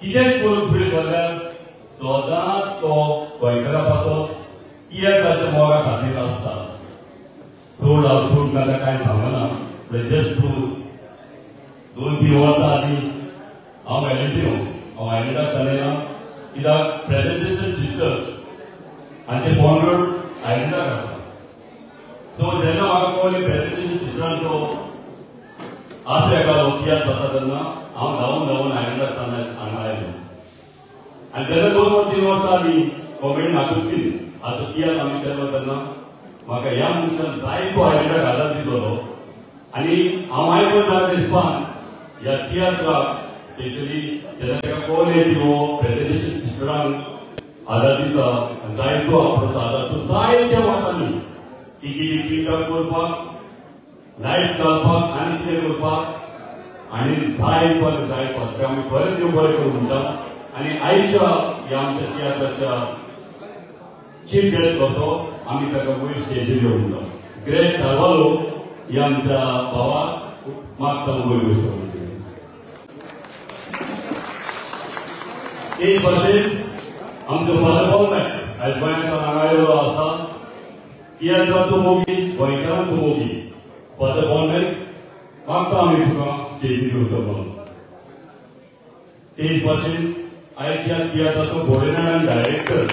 कितें करून फुडें सरल्यार सदांच तो गोंयकारा पासत तियात्राच्या मोगा खातीर आसता. चड हांव चड ताका कांय सांगना, जस्ट टू 2-3 वर्सां आदीं हांव व्हॅलेंटिनो, हांव आयलंडाक चलयना कित्याक प्रेजेंटेशन सिस्टर्स हांचे फावंडर आयलंडाक आसा. सो जेन्ना म्हाका कळ्ळें प्रेजेंटेशन सिस्टरांचो आसो एकालो तियात्र जाता तेन्ना हांव धांवून धांवून आयलंडाक हांगा आयलो. आनी जेन्ना 2-3 वर्सां आदीं कॉमेडीन आगुस्तीन आतां तियात्र आमी केलो तेन्ना म्हाका ह्या मनशान जायतो आयलंडाक आदार दितलो. आनी हांव आयकून जाल्यार दिसपान ह्या तियात्राक स्पेशली जेन्ना ताका कळ्ळें की हो प्रेजेंटेशन सिस्टरांक आदार दिता आनी जायतो आपलो आदार तो जायत्या वाटांनी टिकेटी प्रिंट आउट करपाक, लायट्स घालपाक आनी कितें करपाक आनी जायतो आनी जायतो ते आमी खरेंच देव बरें करूं म्हणटा. आनी आयच्या ह्या आमच्या तियात्राच्या चीफ गेस्ट कसो आमी ताका वयर स्टेजीर येवं म्हणटा. ग्रेट कार्वालो ह्या आमच्या भावाक मागता वयर वयता. ते भाशेन आमचो फादर बॉलमॅक्स आयज गोंयांत हांगा आयिल्लो आसा. तियात्राचो मोगी, गोंयकारांचो मोगी फादर बॉलमॅक्स मागता आमी तुका स्टेजीर येवचो म्हणून. तेच भाशेन आयच्या तियात्राचो कोऑर्डिनेटर आनी डायरेक्टर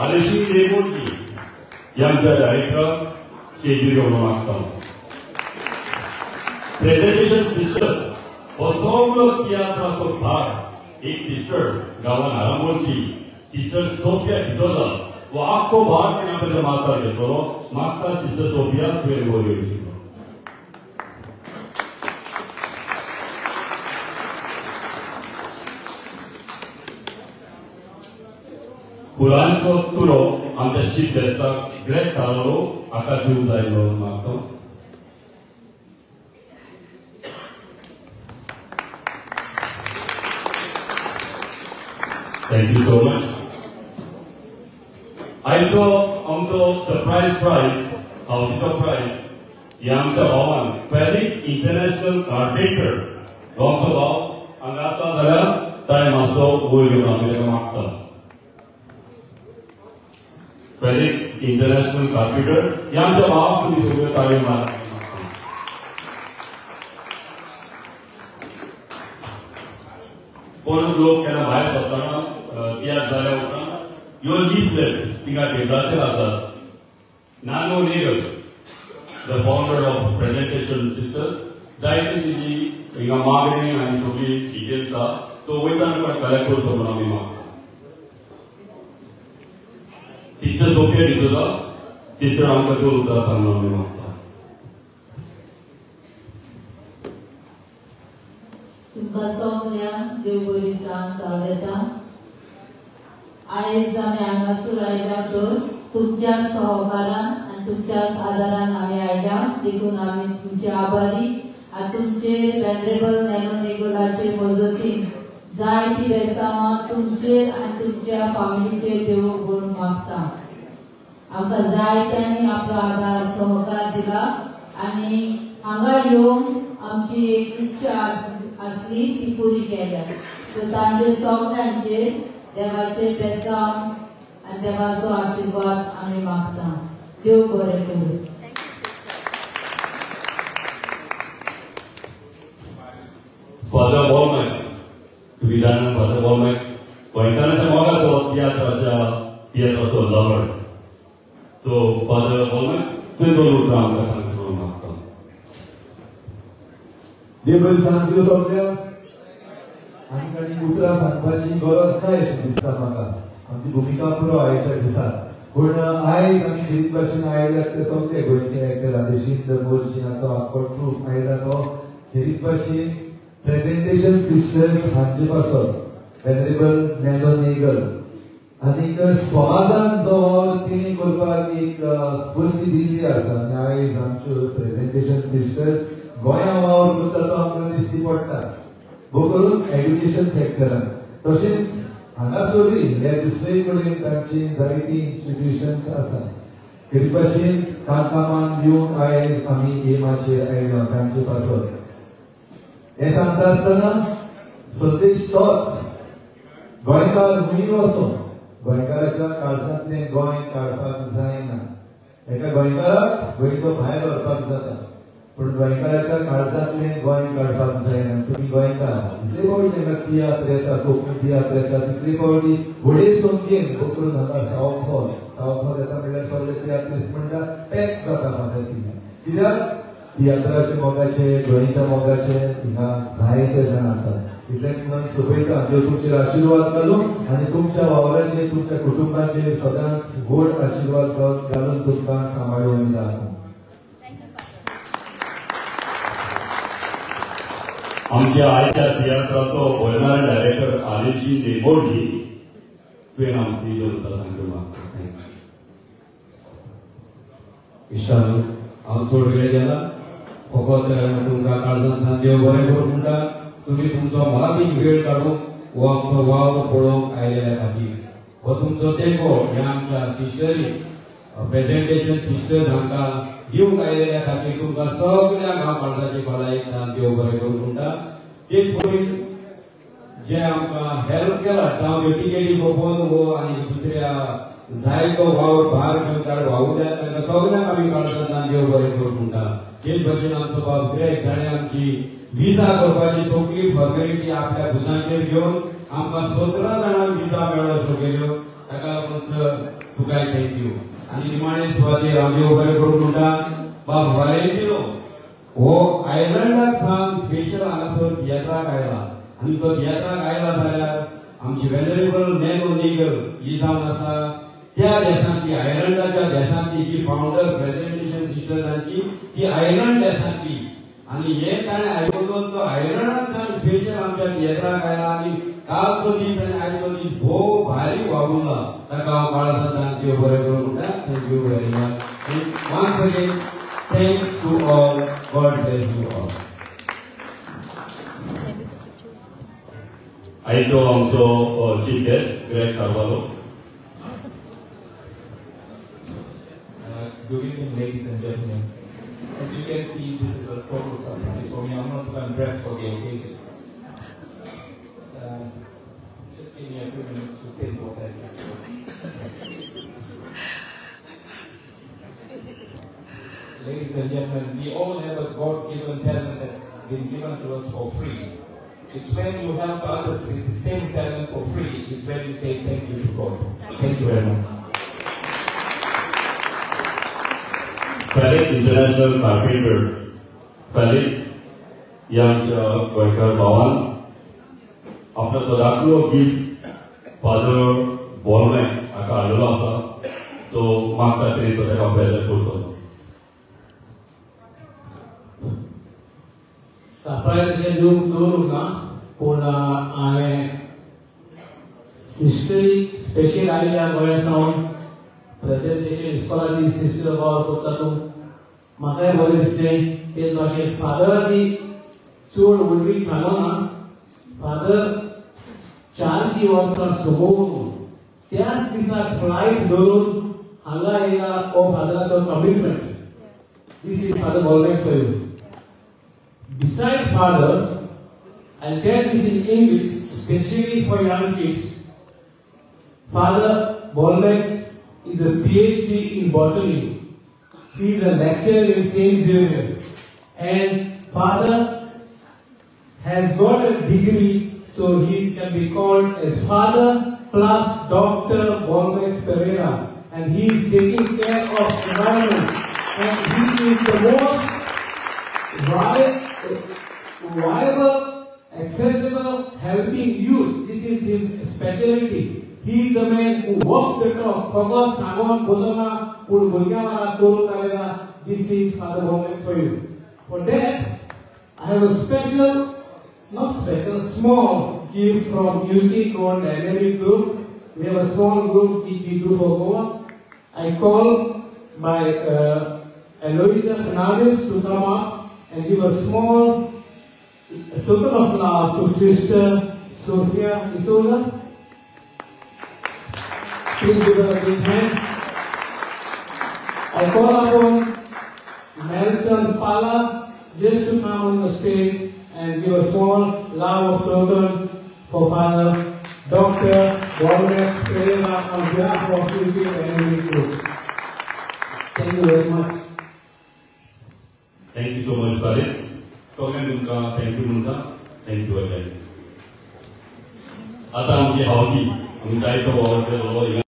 आलेशी देवोटी ह्या आमच्या डायरेक्टराक स्टेजीर येवंक मागता. प्रेजेंटेशन सिस्टर्स हो सगळो तियात्राचो भाग एक सिस्टर गांवान आरांबोलची सिस्टर सोफिया डिसोजा हो आख्खो भाग तिणें आपल्या माथ्यार घेतलो. मागता सिस्टर सोफिया तुवें वयर येवची. फुलांचो तुरो आमच्या चीफ गेस्टाक ग्रेट कार्वालो हाका दिवंक जाय म्हणून मागता. Thank you so much. आयचो आमचो सरप्रायज प्रायज, हावसीचो प्रायज ह्या आमच्या भावान फेलिक्स इंटरनॅशनल कार्पेंटर हो आमचो भाव हांगा आसा जाल्यार ताणें मातसो वयर घेवन आमी ताका मागता. फेलिक्स इंटरनॅशनल कार्पेंटर ह्या आमच्या भावाक तुमी सगळ्यो ताळयो मारा. कोण लोक केन्ना भायर सरतना तियात्र जाल्या उपरांत ह्यो लिफलेट्स थिंगा टेबलाचेर आसात. Nano Nagle the founder of Presentation Sisters जायती तिजी हिंगा मागणी आनी सगळी डिटेल्स आसा. तो वयताना कोण कलेक्ट करचो म्हणून आमी मागता. सिस्टर सोफिया डिसोजा सिस्टर आमकां दोन उतरां सांग म्हणून आमी मागता. तुमकां सगळ्यांक देव बरी सांग सावयता. आयज आमी हांगासर आयल्या तर तुमच्या सहकारान आनी तुमच्या आदारान आमी आयल्या, देखून आमी तुमचे आभारी. आनी तुमचे वेनरेबल नॅनो नेगोलाचे मजतीन जायती बेसांवां तुमचेर आनी तुमच्या फामिलीचेर देव म्हणून मागता. आमकां जायत्यांनी आपलो आदार सहकार दिला आनी हांगा येवन आमची एक इच्छा आसली ती पुरी केल्या. तर तांचे सगळ्यांचेर देवाचे बेसांव आनी देवाचो आशिर्वाद आमी मागता. देव बरें करूं. फादर बॉलमॅक्स, तुमी जाणा फादर बॉलमॅक्स गोंयकारांच्या मोगाचो तियात्राचो लवर. सो फादर बॉलमॅक्स तुवें दोन उतरां आमकां सांगता म्हणून मागता. देव बरी सांग दिवं सगळ्यांक. आनी आनी उतरां सांगपाची गरज ना अशें दिसता म्हाका. आमची भुमिका पुरो आयच्या दिसा. पूण आयज आमी खेरीत भाशेन आयल्यात ते सगळे गोंयचे एक्टर आदेशीन मोर्जिनाचो आख्खो ट्रूप आयला तो खेरीत भाशेन प्रेजेंटेशन सिस्टर्स हांचे पासत वेनरेबल नॅनो नेगल आनीक समाजान जो वावर तिणें करपाक एक स्फूर्ती दिल्ली आसा. आनी आयज आमच्यो प्रेजेंटेशन सिस्टर्स गोंया वावर करता तो आमकां दिश्टी पडटा, भोव करून एड्युकेशन सेक्टरान. तशेंच हांगासरूय हे दुसरे कडेन तांची जायतीं इन्स्टिट्युशन्स आसा. खेरीत भाशेन तांकां मान दिवंक आयज आमी हे माचयेर आयल्या तांचे पासत. हें सांगता आसतना संदेश तोच, गोंयकार खंय वचो गोंयकाराच्या काळजांतलें गोंय काडपाक जायना. एका गोंयकाराक गोंयचो भायर व्हरपाक जाता पूण गोंयकाराच्या काळजांतलें गोंय काडपाक जायना. तुमी गोंयकार जितले फावटी तांकां तियात्र येता, कोंकणी तियात्र येता, तितले फावटी व्हडे संख्येन करून हांगा सावथ हॉल येता म्हणल्यार सगळे तियात्रिस्ट म्हणटा पॅक जाता म्हाका तियात्र. कित्याक तियात्राचे मोगाचे, गोंयच्या मोगाचे हिंगा जायते जाण आसात. इतलेंच मन सोंपयता, देव तुमचेर आशिर्वाद घालून आनी तुमच्या वावराचेर, तुमच्या कुटुंबाचेर सदांच व्हड आशिर्वाद घालून तुमकां सांबाळून राखूं. आमच्या आयच्या तियात्राचो पळयणारे डायरेक्टर आलिशी निबोडी तुवें आमची जनता सांगता. इश्टानू, हांव चड वेळ गेला, फकत तुमकां काळजांतल्यान देव बरें करूं म्हणटा. तुमी तुमचो मोलादीक वेळ काडून हो आमचो वावर पळोवंक आयिल्ल्या खातीर हो तुमचो तेंको ह्या आमच्या सिस्टरी प्रेजेंटेशन सिस्टर्स हांकां दिवंक आयिल्ल्या खातीर तुमकां सगळ्यांक हांव काळजाचे खोलायेंतल्यान देव बरें करूं म्हणटा. तेच परी जे आमकां हेल्प केला, जावं त्यो टिकेटी खोपोवन हो आनी दुसऱ्या जायतो वावर भार घेवन काड वावुरल्या तांकां सगळ्यांक आमी काळजांतल्यान देव बरें करूं म्हणटा. तेच भशेन आमचो बाब ग्रेग जाणें आमची विजा करपाची सगळी फॉर्मेलिटी आपल्या भुजांचेर घेवन आमकां 17 जाणांक विजा मेळ्ळो शो केल्यो, ताका लागून सर तुकाय thank you. आनी निमाणे सुवातेर हांव देव बरें करूं म्हणटा बाब व्हॉलेंटिनो हो आयलंडाक सावन स्पेशल हांगासर तियात्राक आयला आनी तो तियात्राक आयला जाल्यार आमची वेनरेबल नॅनो निगल ही जावन आसा त्या देशांतली, आयलंडाच्या देशांतली जी फावंडर प्रेजेंटेशन सिस्टर्सांची ती आयलंड देशांतली आनी हे ताणें आयकलो तो आयलंडाक सावन स्पेशल आमच्या तियात्राक आयला आनी कालचो दीस आनी आयचो दीस भोव भारी वावुरला. ताका हांव काळजांतल्यान देव बरें करूं म्हणटा. Thank you very much. Once again thanks to all. God bless you all. आयचो आमचो chief guest Greg Carvalho. Good evening, ladies and gentlemen. As you can see, this is a total surprise for me. I'm not even dressed for the occasion. Just give me a few minutes to think what I just said. Ladies and gentlemen, we all have a God-given talent that's been given to us for free. It's when you help others with the same talent for free, is when you say thank you to God. Thank you very much. Felix international carpenter Felix ह्या आमच्या गोंयकार भावान आपलो तो दाखलो gift father Bolmax हाका हाडलेलो आसा, so मागता तरी तो ताका प्रेजेंट करतलो. सरप्रायज अशें दिवंक दवरूंक ना, पूण हांवें सिस्टरी स्पेशल आयिल्ल्या गोंया सावन प्रेजेंटेशन इस्कॉलाची सिस्टर वावर करता तूं म्हाकाय बरें दिसलें. तेच भाशेन फादराची चड व्हडली सांगना, फादर 400 वर्सां सोंपोवन त्याच दिसा फ्लायट धरून हांगा येयला हो फादराचो commitment. This is Father Bolmax for you. Beside Father, I'll tell this in English, especially for young kids. Father Bolmax is a PhD in botany. He is a lecturer in St. Xavier. And Father has got a degree, so he can be called as Father plus Dr. Bolmax Pereira. And he is taking care of environment. And he is the most viable, accessible, helping youth. This is his specialty. He is the man who walks the talk. फकत सांगून बसना पूण भुरग्यां वांगडा करून दाखयता. This is Father Bolmax for you. For that, I have a special, not special, small gift from UK called Dynamic Group. We have a small group which we do for Goa. I call my Eloisa Fernandez to come up and give a small token of love to Sister Sophia Isola. Please give her a big hand. I call upon Nelson Pala just to come on the stage and give a small love of token for Father Dr. Bolmax Pereira on behalf of UP Dynamic Group. Thank you very much. Thank you so much, Paris. सगळ्यांक तुमकां thank you म्हणटा. Thank you again. आतां आमची हावजी, आमी जायतो वावर केलो.